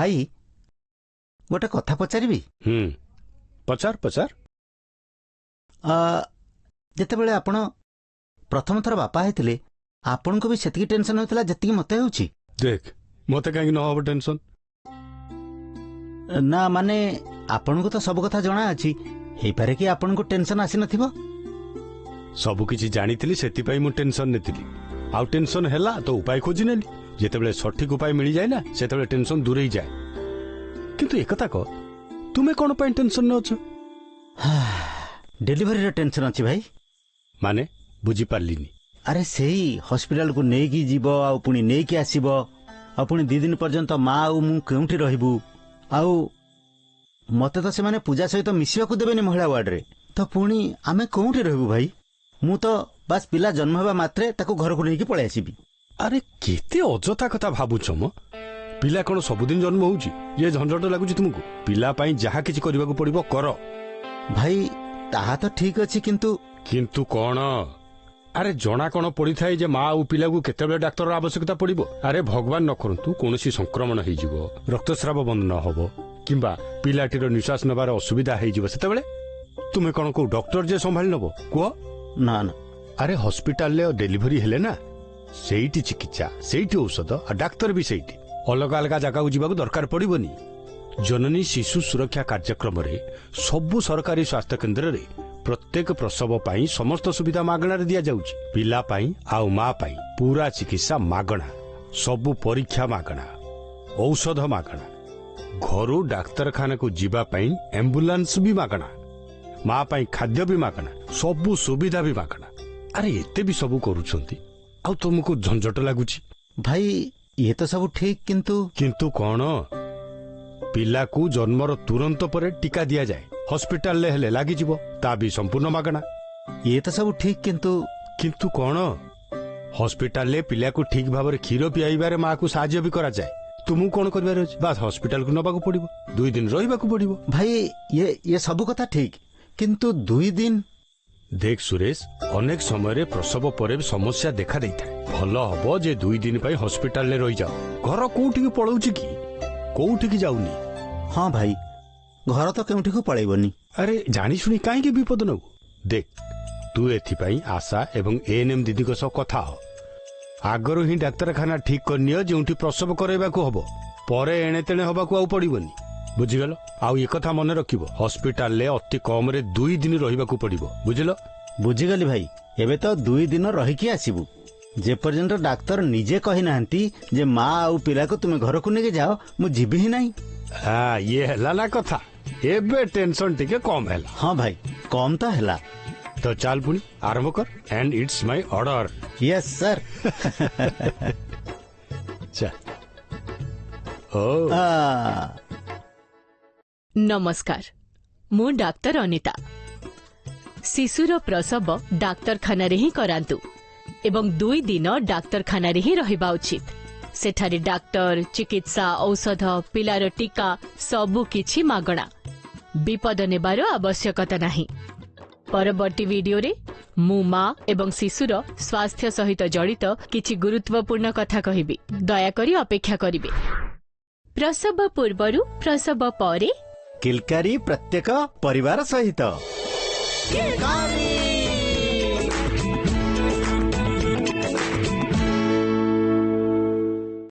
ଭାଇ, ଗୋଟେ କଥା ପଚାରିବି? ହୁଁ, ପଚାର ପଚାର। ଯେତେବେଳେ ଆପଣ ପ୍ରଥମ ଥର ବାପା ହେଇଥିଲେ, ଆପଣଙ୍କୁ ବି ସେତିକି ଟେନସନ ହେଉଥିଲା ଯେତିକି ମତେ ହେଉଛି? ଦେଖ, ମତେ କାହିଁକି ନ ହବ ଟେନସନ? ନା ମାନେ, ଆପଣଙ୍କୁ ତ ସବୁ କଥା ଜଣା ଅଛି, ହେଇପାରେ କି ଆପଣଙ୍କୁ ଟେନସନ ଆସିନଥିବ। ସବୁ କିଛି ଜାଣିଥିଲି, ସେଥିପାଇଁ ମୁଁ ଟେନସନ ନେଥିଲି। ଆଉ ଟେନସନ ହେଲା ତ ଉପାୟ ଖୋଜି ନେଲି। ଯେତେବେଳେ ସଠିକ ଉପାୟ ମିଳିଯାଏ ନା, ସେତେବେଳେ ଟେନସନ ଦୂରେଇ ଯାଏ। କିନ୍ତୁ ଏକଥା କହ, ତୁମେ କଣ ପାଇଁ ଟେନସନରେ ଅଛ? ଡେଲିଭରିର ଟେନସନ ଅଛି ଭାଇ। ମାନେ? ବୁଝିପାରିଲିନି। ଆରେ, ସେଇ ହସ୍ପିଟାଲକୁ ନେଇକି ଯିବ, ଆଉ ପୁଣି ନେଇକି ଆସିବ, ଆଉ ପୁଣି 2 ଦିନ ପର୍ଯ୍ୟନ୍ତ ମା ଆଉ ମୁଁ କେଉଁଠି ରହିବୁ? ଆଉ ମତେ ତ ସେମାନେ ପୂଜା ସହିତ ମିଶିବାକୁ ଦେବେନି ମହିଳା ୱାର୍ଡରେ, ତ ପୁଣି ଆମେ କେଉଁଠି ରହିବୁ ଭାଇ? ମୁଁ ତ ବାସ୍ ପିଲା ଜନ୍ମ ହେବା ମାତ୍ରେ ତାକୁ ଘରକୁ ନେଇକି ପଳେଇ ଆସିବି। ଆରେ, କେତେ ଅଯଥା କଥା ଭାବୁଛ ମ। ପିଲା କଣ ସବୁଦିନ ଜନ୍ମ ହଉଛି ଯେ ଝଞ୍ଝଟ ଲାଗୁଛି ତୁମକୁ? ପିଲା ପାଇଁ ଯାହା କିଛି କରିବାକୁ ପଡିବ କର। ଭାଇ, ତାହା ତ ଠିକ ଅଛି, କିନ୍ତୁ କିନ୍ତୁ କଣ? ଆରେ, ଜଣା କଣ ପଡିଥାଏ ଯେ ମା ଆଉ ପିଲାକୁ କେତେବେଳେ ଡାକ୍ତରର ଆବଶ୍ୟକତା ପଡିବ? ଆରେ, ଭଗବାନ ନ କରନ୍ତୁ, କୌଣସି ସଂକ୍ରମଣ ହେଇଯିବ, ରକ୍ତସ୍ରାବ ବନ୍ଦ ନ ହବ କିମ୍ବା ପିଲାଟିର ନିଶ୍ୱାସ ନେବାର ଅସୁବିଧା ହେଇଯିବ, ସେତେବେଳେ ତୁମେ କଣ କୋଉ ଡକ୍ଟର ଯେ ସମ୍ଭାଳି ନବ, କୁହ? ନା ନା। ଆରେ, ହସ୍ପିଟାଲରେ ଡେଲିଭରି ହେଲେ ନା, ସେଇଠି ଚିକିତ୍ସା, ସେଇଠି ଔଷଧ ଆଉ ଡାକ୍ତର ବି ସେଇଠି। ଅଲଗା ଅଲଗା ଜାଗାକୁ ଯିବାକୁ ଦରକାର ପଡିବନି। ଜନନୀ ଶିଶୁ ସୁରକ୍ଷା କାର୍ଯ୍ୟକ୍ରମରେ ସବୁ ସରକାରୀ ସ୍ୱାସ୍ଥ୍ୟ କେନ୍ଦ୍ରରେ ପ୍ରତ୍ୟେକ ପ୍ରସବ ପାଇଁ ସମସ୍ତ ସୁବିଧା ମାଗଣାରେ ଦିଆଯାଉଛି। ପିଲା ପାଇଁ ଆଉ ମା ପାଇଁ ପୁରା ଚିକିତ୍ସା ମାଗଣା, ସବୁ ପରୀକ୍ଷା ମାଗଣା, ଔଷଧ ମାଗଣା, ଘରୁ ଡାକ୍ତରଖାନାକୁ ଯିବା ପାଇଁ ଆମ୍ବୁଲାନ୍ସ ବି ମାଗଣା, ମା ପାଇଁ ଖାଦ୍ୟ ବି ମାଗଣା, ସବୁ ସୁବିଧା ବି ମାଗଣା। ଆରେ, ଏତେ ବି ସବୁ କରୁଛନ୍ତି ଆଉ ତୁମକୁ ଝଞ୍ଝଟ ଲାଗୁଛି। ଭାଇ, ଇଏ ତ ସବୁ ଠିକ, କିନ୍ତୁ କିନ୍ତୁ କଣ? ପିଲାକୁ ଜନ୍ମର ତୁରନ୍ତ ପରେ ଟୀକା ଦିଆଯାଏ। ହସ୍ପିଟାଲରେ ହେଲେ ଲାଗିଯିବ, ତା ବି ସମ୍ପୂର୍ଣ୍ଣ ମାଗଣା। ଇଏ ତ ସବୁ ଠିକ, କିନ୍ତୁ କିନ୍ତୁ କଣ? ହସ୍ପିଟାଲରେ ପିଲାକୁ ଠିକ ଭାବରେ କ୍ଷୀର ପିଆଇବାରେ ମାକୁ ସାହାଯ୍ୟ ବି କରାଯାଏ। ତୁମକୁ କଣ କରିବାର ଅଛି? ବାସ୍, ହସ୍ପିଟାଲକୁ ନେବାକୁ ପଡିବ, 2 ଦିନ ରହିବାକୁ ପଡିବ। ଭାଇ, ଇଏ ସବୁ କଥା ଠିକ, କିନ୍ତୁ 2 ଦିନ ଦେଖ ସୁରେଶ, ଅନେକ ସମୟରେ ପ୍ରସବ ପରେ ସମସ୍ୟା ଦେଖା ଦେଇଥାଏ। ଭଲ ହବ ଯେ 2 ଦିନ ପାଇଁ ହସ୍ପିଟାଲରେ ରହିଯାଅ। ଘର କୋଉଠିକି ପଳଉଛି କି? କୋଉଠିକି ଯାଉନି। ହଁ ଭାଇ, ଘର ତ କେଉଁଠିକୁ ପଳେଇବନି। ଆରେ, ଜାଣିଶୁଣି କାହିଁକି ବିପଦ ନେବୁ? ଦେଖ, ତୁ ଏଥିପାଇଁ ଆଶା ଏବଂ ଏଏନ୍ଏମ୍ ଦିଦିଙ୍କ ସହ କଥା ହ। ଆଗରୁ ହିଁ ଡାକ୍ତରଖାନା ଠିକ କରିନିଅ ଯେଉଁଠି ପ୍ରସବ କରାଇବାକୁ ହବ। ପରେ ଏଣେ ତେଣେ ହବାକୁ ଆଉ ପଡିବନି, ବୁଝିଗଲ? ଆଉ ଏକଥା ମନେ ରଖିବ, ହସ୍ପିଟାଲରେ ଅତି କମରେ 2 ଦିନ ରହିବାକୁ ପଡିବ, ବୁଝିଲ? ବୁଝିଗଲି ଭାଇ। ଏବେ ତ 2 ଦିନ ରହିକି ଆସିବୁ। ଯେପର୍ଯ୍ୟନ୍ତ ଡାକ୍ତର ନିଜେ କହିନାହାନ୍ତି ଯେ ମା ଆଉ ପିଲାକୁ ତୁମେ ଘରକୁ ନେଇକି ଯାଅ, ମୁଁ ଯିବି ହିଁ ନାହିଁ। ହଁ, ଇଏ ହେଲା ନା କଥା। ଏବେ ଟେନସନ ଟିକେ କମ ହେଲା। ହଁ ଭାଇ, କମ ତ ହେଲା। ତ ଚାଲ, ପୁଣି ଆରମ୍ଭ କର। And it's my order. Yes sir. ଚାଲ ଓ। ନମସ୍କାର, ମୁଁ ଡାକ୍ତର ଅନିତା। ଶିଶୁର ପ୍ରସବ ଡାକ୍ତରଖାନାରେ ହିଁ କରାନ୍ତୁ ଏବଂ 2 ଦିନ ଡାକ୍ତରଖାନାରେ ହିଁ ରହିବା ଉଚିତ। ସେଠାରେ ଡାକ୍ତର, ଚିକିତ୍ସା, ଔଷଧ, ପିଲାର ଟୀକା ସବୁ କିଛି ମାଗଣା। ବିପଦ ନେବାର ଆବଶ୍ୟକତା ନାହିଁ। ପରବର୍ତ୍ତୀ ଭିଡିଓରେ ମୁଁ ମା ଏବଂ ଶିଶୁର ସ୍ୱାସ୍ଥ୍ୟ ସହିତ ଜଡ଼ିତ କିଛି ଗୁରୁତ୍ୱପୂର୍ଣ୍ଣ କଥା କହିବି। ଦୟାକରି ଅପେକ୍ଷା କରିବେ। ପ୍ରସବ ପୂର୍ବରୁ, ପ୍ରସବ ପରେ କିଲକାରୀ ପ୍ରତ୍ୟେକ ପରିବାର ସହିତ। କିଲକାରୀ।